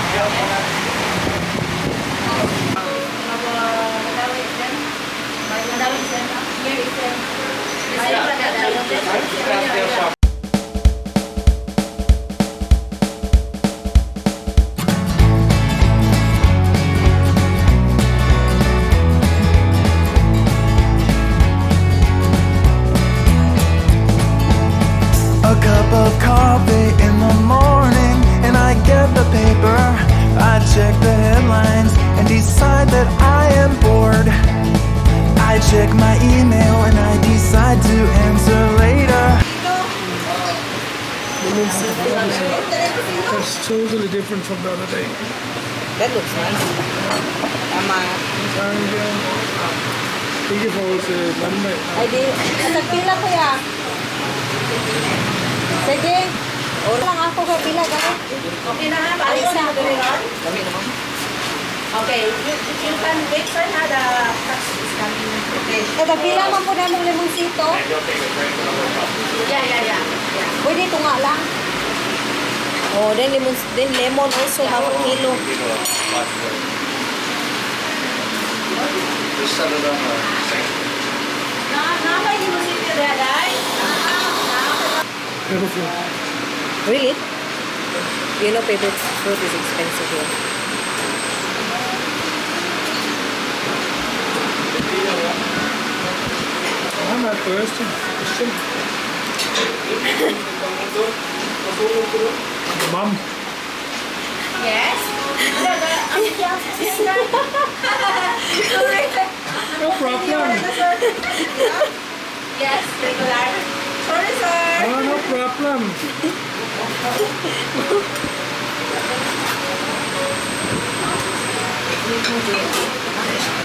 A cup of coffee in the morning, and I get the paper. I check the headlines and decide that I am bored. I check my email and I decide to answer later. That's totally different from the other day. That looks nice. Tama. Tango. Ikke i forhold til den anden dag. Ay di, tagpila, kuya? Sige. Ora lang ako kay pila gani. Okay na ha? Paano Isa. na diri ron? Kami naman. Okay, you can wait, sir, ha? The taxi is coming. Okay. Kay tagpila man po namong limonsito. Yeah. Pwede ito nga lang. Oh, then lemon also, half a kilo. Just set it on the sink. Na may limonsito diri, day? Pepper fruit. Really? You know paper fruit is expensive here. I'm not thirsty. It's simple. Mom. Yes? Sorry. No problem. Yes, regular. Sorry, sir. No, no problem.